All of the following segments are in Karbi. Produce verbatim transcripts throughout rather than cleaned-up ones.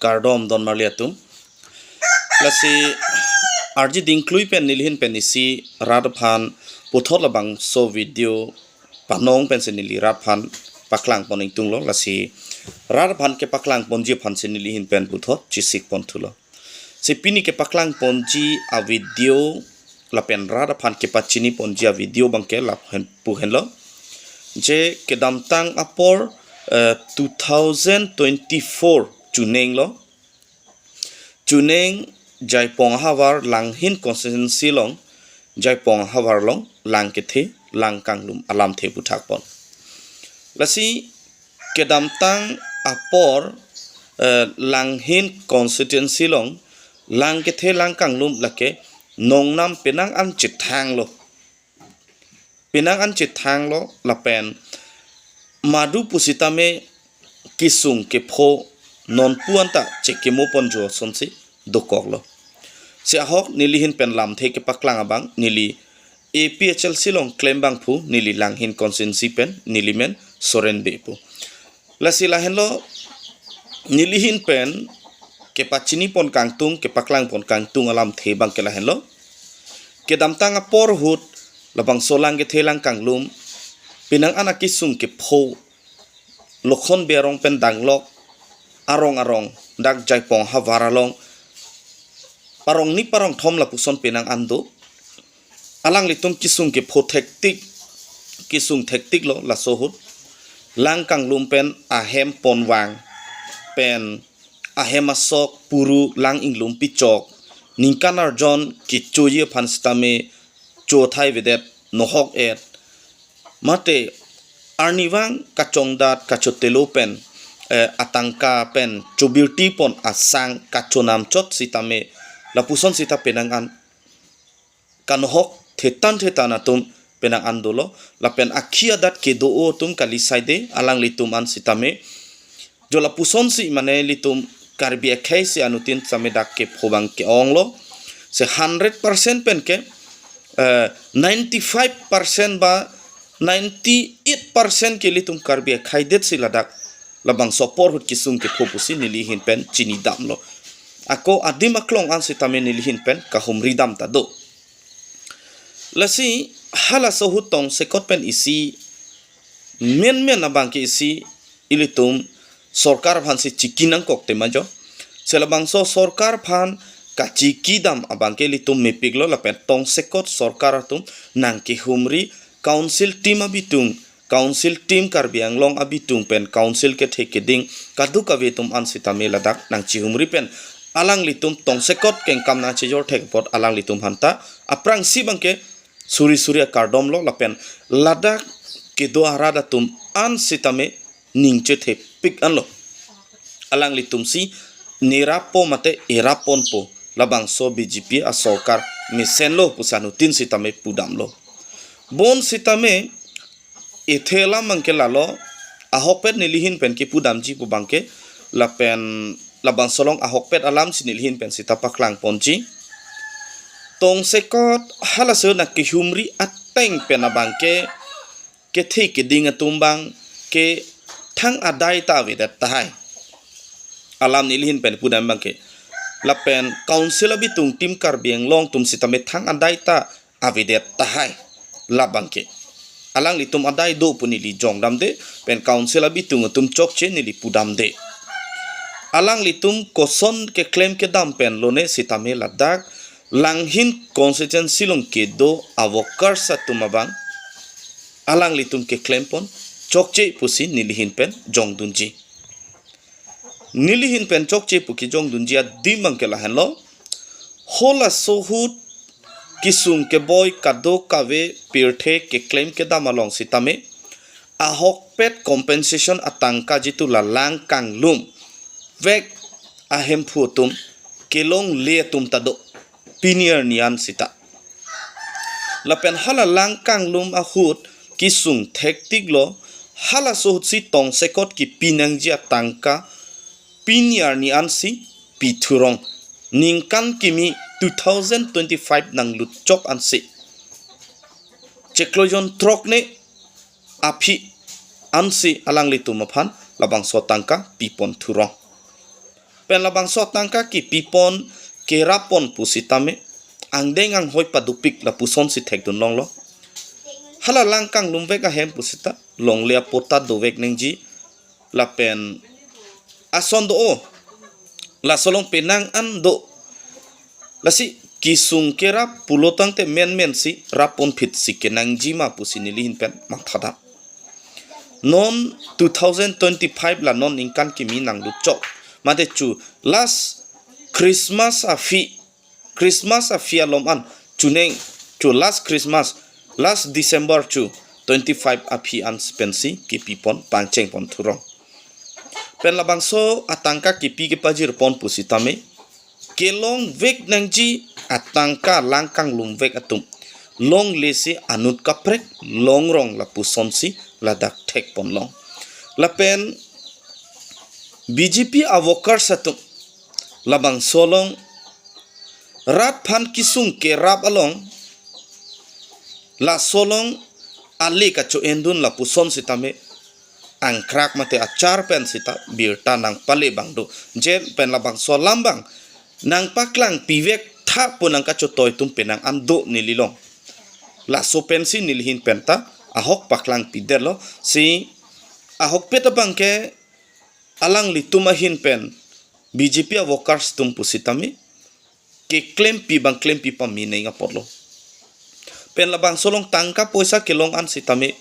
Kardom don marli atum. Lasi arji dingklui pen nelihin pen isi rat aphan puthot labangso video panong pensi neli rat aphan paklang pon ingtunglo, lasi rat aphan kepaklang ponji aphansi nelihin pen puthot chisik pon thulo. Si pini kepaklang ponji a video lapen rat aphan kepachini ponji a video abangke lapu henlo. Je kedamtang apor, eh, two thousand twenty-four chuneng lo. Chuneng Jaipong ahavar Langhin constituency along, Jaipong ahavar along lang kethe, lang kanglum alamthe puthak pon. Lasi kedamtang apor, eh, Langhin constituency along lang kethe, lang kanglum lake nongnam penang an chethanglo. Penang an chethanglo lapen madu pusitame kesung kepho nonpu anta chekimo ponjo asonsi dokoklo. Si ahok nelihin pen lamthe kepaklang abang neli A P H L C along klem abangphu neli Langhin constituency pen neli men Soren Bey pu. Lasi lahenlo nelihin pen kepachini pon kangtung, kepaklang pon kangtung alamthe abangke lahenlo. Kedamtang apor ahut labangso lang kethe, lang kanglum penang an akesung kepho Lokhon Bey arong pen danglok arong arong dak Jaipong ahavar along parong ni parong thom lapuson penang an do. Alanglitum kesung kepho thektik, kesung thektiklo laso ahut. Lang kanglum pen ahem ponvang pen ahem asok puru lang inglum pichok ningkan arjon kechoji aphan sitame chothai avedet nohok et. Mate arnivang kachongdat kachotelo pen, eh, atangka pen chobirti pon asang kachonamchot sitame lapuson sita penang an kanohok thetan thetan atum penang an dolo, lapen akhi adat kedo-o atum kali saide alanglitum an sitame. Jo lapusonsi mane ilitum Karbi akhei si anuttin sitame dak kepho abang ke-onglo. Si hundred percent pen ke, eh, ninety-five percent ba ninety-eight percent ke ilitum Karbi akhei det si ladak labangso apor ahut kesung kepho pusi nelihin pen chinidamlo. Ako adim aklong an sitame nelihin pen kahumri dam ta do. Lasi halaso ahut tongsekot pen isi menmen abangke isi ilitum sorkar aphansi chiki nangkok tema jo. Si labangso sorkar aphan kachiki dam abangke ilitum mepiklo lapen tongsekot sorkar atum nangkehumri council team abitung, council team Karbi Anglong abitung pen council kethe keding kadokave atum an sitame ladak nangchihumri pen alanglitum tongsekot kengkam nangchejor thek apot alanglitum aphanta aphrangsi abangke suri suri akardom lo lapen ladak kedo arat atum an sitame ning chethepik anlo. Alanglitumsi nerapo mate eraponpo labangso B J P asorkar mesenlo pusi anuttin sitame pudamlo. Bon sitame ethe alam abangke lalo, ahokpet nelihin pen kepudamji pu abangke lapen labangso along ahokpet alamsi nelihin pen sita paklang ponji. Tongsekot halaso nangkehumri ateng pen abangke kethe keding atum abangke thang adai ta avedet tahai. Alam nelihin pen pudam abangke. Lapen council abitung team Karbi Anglong atum sitame thang adai ta avedet tahai labangke. Alanglitum adai do pu neli jongdamde, pen council abitung atum chokche neli pudamde. Alanglitum koson keklem kedam pen lone sitame ladak Langhin constituency along kedo a-workers atum abang alanglitum keklem pon chokche pusi nelihin pen jongdunji. Nelihin pen chokche pu kejongdunji adim abangke lahenlo. Halaso ahut kesung keboi kadokave pirthe keklem kedam along sitame ahokpet compensation atangka jitu la lang kanglum vek ahemphu atum kelongle atum ta do pini arni an sita. Lapen hala lang kanglum ahut kesung thektiklo, halaso ahutsi tongsekot kepi nangji atangka pini arni ansi pithurong. Ningkan kimi two thousand twenty-five nanglutchok ansi chiklo jon throk ne aphi ansi alanglitum aphan labangso atangka pipon thurong. Pen labangso atangka kepipon, kerappon pusitame angdeng anghoi padopik lapusonsi thekdun longlo. Hala lang kanglumvek ahem pusita longle apatta dovek nangji lapen ason do-o. Laso along penang an do. Lasi kesung kerap pulo tangte menmensi rappon phitsi kenangji ma pusi neli ahin pen mathadam. Non two thousand twenty-five la non ningkan kimi nangluchok. Mate chu last Christmas aphi, Christmas aphi alom an, chuning chu last Christmas, last December chu twenty-five aphi an pensi kepipon pangchengpon thurong. Pen labangso atangka kepi kepajirpon pusitame kelongvek nangji atangka lang kanglumvek atum longlesi anut kaprek longrong lapusonsi ladak thekponlong. Lapen B J P a-workers atum labangso along rat aphan kesung kerap along, laso along ale kacho-endun lapuson sitame angkrak mate achar pen sita birta nangpale abang do. Je pen labangso alam abang nangpaklangpivek tha pu nangkachotoi atum penang an do neli along. Laso pensi neli ahin pen ta ahok paklangpidetlo. Si ahokpet abangke alanglitum ahin pen B J P a-workers atum pusitame keklempi abang klempi pame neng apotlo. Pen labangso along tangka poisa kelong an sitame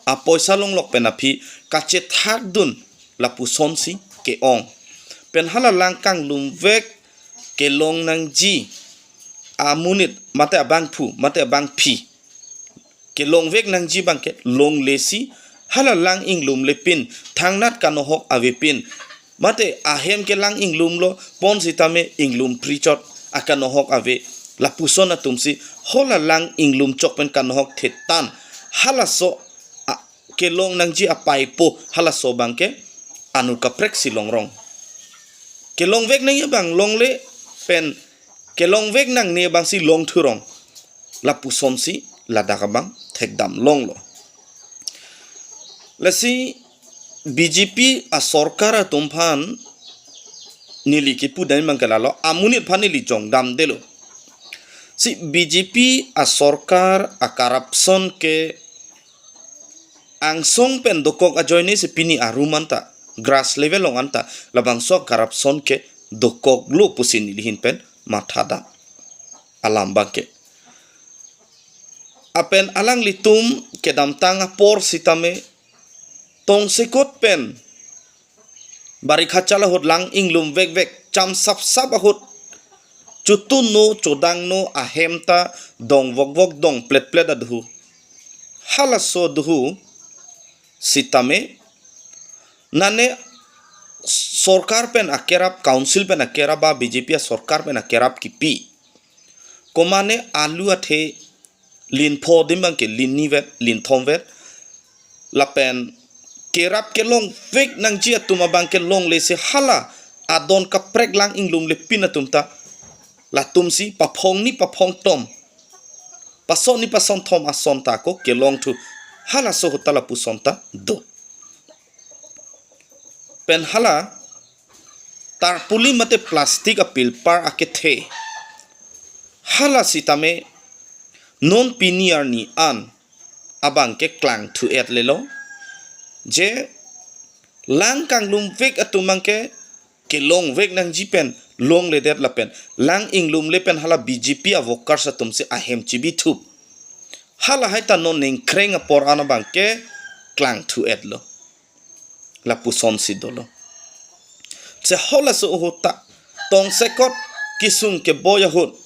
apoisa longlok pen aphi kachethakdun lapusonsi ke-ong. Pen hala lang kanglumvek kelong nangji amonit mate abangphu mate abangpi kelongvek nangji abangke longlesi hala lang inglumlepin thangnat kanohok avepin mate ahem ke lang inglumlo pon sitame inglum prichot akanohok ave lapuson atumsi hala lang inglumchok pen kanohok thetan halaso a- kelong nangji apaipo halaso abangke anut kapreksi longrong. Kelongvek nangji abang longle pen kelongvek nangne abangsi longthurong. Lapusonsi ladak abang thekdam longlo. Lasi B J P a-sorkar atum aphan neli kipudam abangke lalo amonit aphan neli jongdamdetlo. Si B J P a-sorkar a-corruption ke angsong pen dokok ajoine si pini arum anta grass level along anta labangso corruption ke dokoklo pusi neli ahin pen mathadam alam abangke. Lapen alanglitum kedamtang apor sitame tongsekot pen barikha chal ahut lang inglumvekvek cham sapsap ahut chotun no chodang no ahem ta dong vokvok dong pletplet aduhu. Halaso aduhu sitame nane sorkar pen akerap, council pen akerap ba B J P a-sorkar pen akerap kipi. Komane alu athe linpho adim abangke linnivet, linthomvet. Lapen kerap kelongvek nangji atum abangke longlesi hala adon kaprek lang inglumlepin atum ta latumsi paphongni paphongthom, pasonni pasonthom ason ta ako kelongthu. Halaso ahut ta lapuson ta do. Pen hala tarpaulin mate plastic apilpar akethe. Hala sitame non pini arni an abangke klangthu-etlelo. Je lang kanglumvek atum abangke kelongvek nangji pen longledet lapen lang inglumle pen hala B J P a-workers atumsi ahem chibithup. Halahai ta non ningkreng apor an abangke klangthu-etlo. Lapusonsi dolo. Si halaso ahut ta tongsekot kesung keboi ahut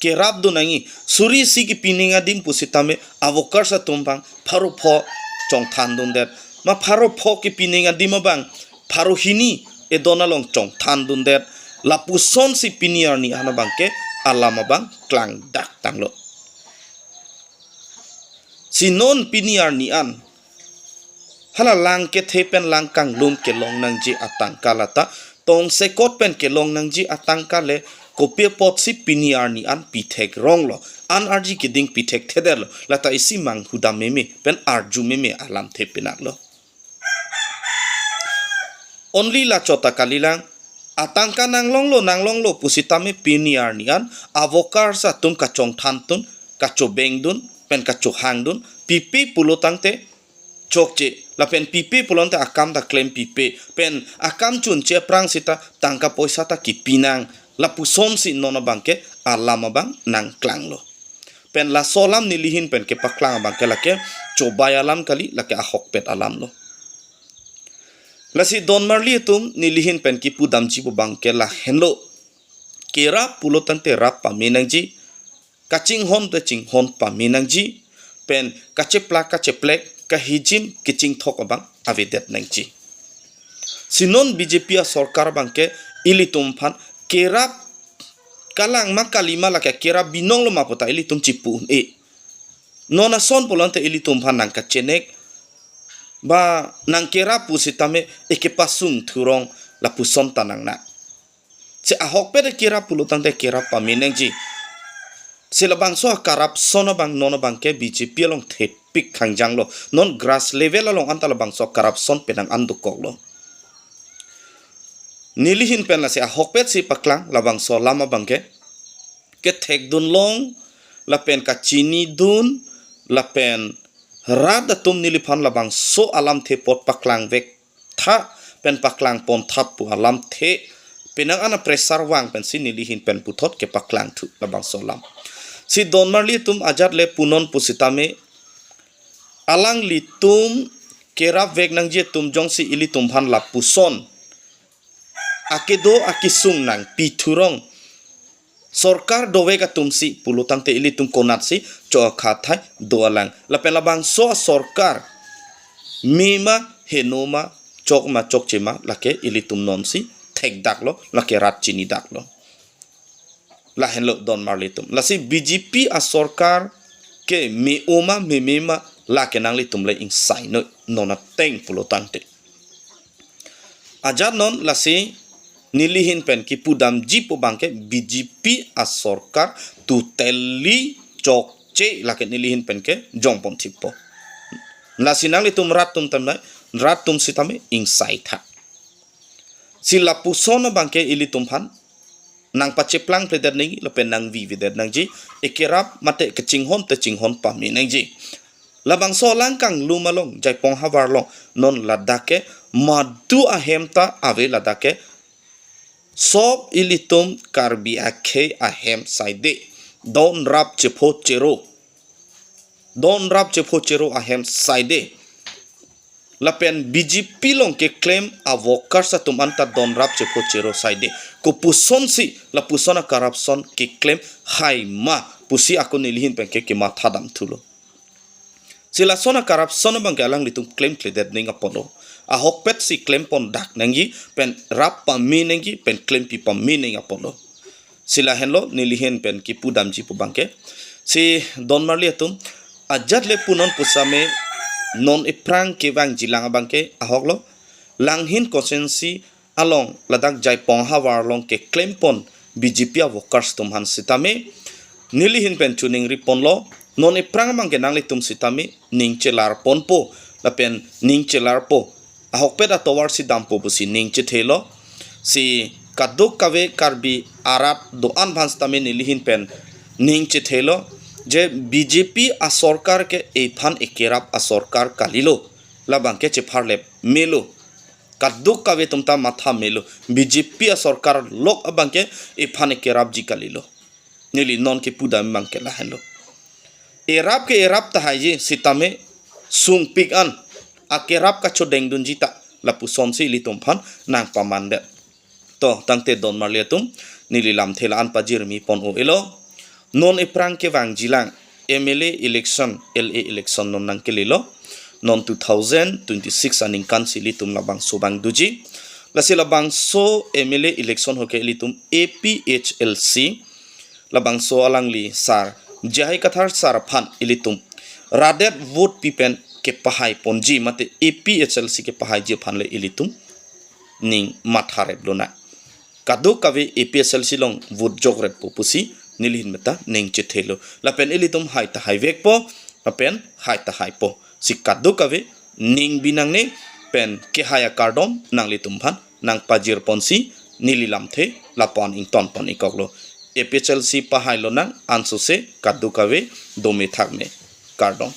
kerapdun nangji. Suri isi kipi ning adim pusitame a-workers atum abang pharo pho chongthandundet. Ma pharo pho kipi ning adim abang pharo hini edon along chongthandundet. Lapusonsi pini arni an abangke alam abang klangdak tanglo. Si non pini arni an hala lang kethe pen lang kanglum kelong nangji atangka lata tongsekot pen kelong nangji atangka le kopi apotsi pini arni an pithekronglo, an arji keding pithekthedetlo, lata isi manghudam meme pen arju meme alamthe pinaklo. Only lachot ta kalilang, Atangka nanglonglo, nanglonglo pusitame pini arni an a workers atum kachongthan dun, kachobeng dun, pen kachohang dun, pipe pulo tangte chokche, lapen pipe pulo tangte akam ta klem pipe, pen akam chunche aphrang seta tangka poisa ta kipinang, lapusonsi non abangke alam abang nangklanglo. Pen laso alam nelihin pen kepaklang abangke lake chobai alam kali, lake ahokpet alamlo. Lasi donmarli atum, nelihin pen kipudamji pu abangke lahenlo. Kerap pulo tangte rap pame nangji, kachinghon te chinghon pame nangji, pen kacheplak kacheplek, kahijim kachingthok abang avedet nangji. Si non B J P asorkar abangke ilitum aphan kerap kalang ma kali ma, lake kerap binonglo ma puta ilitum chipu un-e. Non ason pulo tangte ilitum aphan nangkachenek, ba nangkerap pusitame ekepasung thurong lapuson ta nangnang. Si ahokpet kerap pulo tangte kerap pame nangji. Si labangso akarapson abang non abangke B J P along thepik khangjanglo. Non grass level along anta labangso akarapson penang an dokoklo. Nelihin pen lasi ahokpetsi paklang labangso alam abangke, kethek dun long, lapen kachini dun, lapen rat atum neliphan labangso alamthe apot paklangvek tha, pen paklangpon tha pu alamthe penang an apressure vang pensi nelihin pen puthot kepaklangthu labangso alam. Si donmarli atum, ajat le punon pusitame alanglitum kerapvek nangji atum jongsi ilitum aphan lapuson akedo akesung nangpi thurong sorkar dovek atumsi pulo tangte ilitum konatsi chokha thai do alang. Lapen labangso asorkar me ma, heno ma, chok ma chokche ma, lake ilitum nonsi thekdaklo, lake rat chinidaklo. Lahenlo donmarli atum. Lasi B J P asorkar ke me-o ma, meme ma, lake nanglitum le ingsainoi non ateng pulo tangte. Ajat non lasi nelihin pen kipudamji pu abangke B J P asorkar totally chokche, lake nelihin pen kejongpon thippo. Lasi nanglitum rat atum tamnai, rat atum sitame ingsaitha. Si lapuson abangke ilitum aphan nangpacheplangpledet nangji lapen nangvividet nangji, ekerap mate kachinghon te chinghon pame nangji. Labangso alang kanglum along, Jaipong havar along, non ladak ke madu ahem ta ave ladak ke, sop ilitum Karbi akhei ahem saide, donrap chepho chero, donrap chepho chero ahem saide. Lapen B J P along keklem a workers atum anta donrap chepho chero saide. Kopusonsi lapuson akarapson keklem hai ma pusi ako nelihin pen ke kemathadamthulo. Si lason akarapson abangke alanglitum klemkledet ning apotlo. Ahokpetsi klempon dak nangji, pen rap pame nangji, pen klempi pame ning apotlo. Si lahenlo nelihin pen kipudamji pu abangke. Si donmarli atum, ajat le punon pusitame non ephrang kevangjilang abangke ahoklo. Langhin constituency along ladak Jaipong havar along keklempon B J P a workers atum aphan sitame nelihin pen choningriponlo. Non ephrang abangke nanglitum sitame ning chelarponpo, lapen ning chelarpo, ahokpet atovarsi dampo pusi ning chethelo. Si kadokave Karbi arat do-an aphan sitame nelihin pen ning chethelo, je B J P asorkar ke ephan ekerap asorkar kalilo. Labangke chepharlep melo. Kadokave atum ta matha melo. B J P asorkar lok abangke ephan ekerapji kalilo. Neli non kipudam abangke lahenlo. Erap ke erap tahaiji sitame sungpik an akerap kachodengdunji ta lapusonsi ilitum aphan nangpamandet. To, tangte donmarli atum, neli lamthe la-an pajirmi pon o elo. Non ephrang kevangjilang M L A election, L A election non nangkelelo. Non two thousand twenty-six aningkansi ilitum labangso abang doji. Lasi labangso M L A election ho ke ilitum A P H L C, labangso alangli sar J I Kathar sar aphan ilitum radet vote pi pen kepahaiponji mate A P H L C kepahaiji aphan le ilitum ning matharep lonang. Kadokave A P H L C along vote jokreppo pusi nelihin meta ning chethelo. Lapen ilitum hai ta haivekpo, lapen hai ta haipo. Si kadokave ning binangne pen kehai akardom nanglitum aphan nangpajirponsi neli lamthe lapu-an ingtonpon-ikoklo. A P H L C pahai lonang, ansose kadokave dome thakme. Kardom.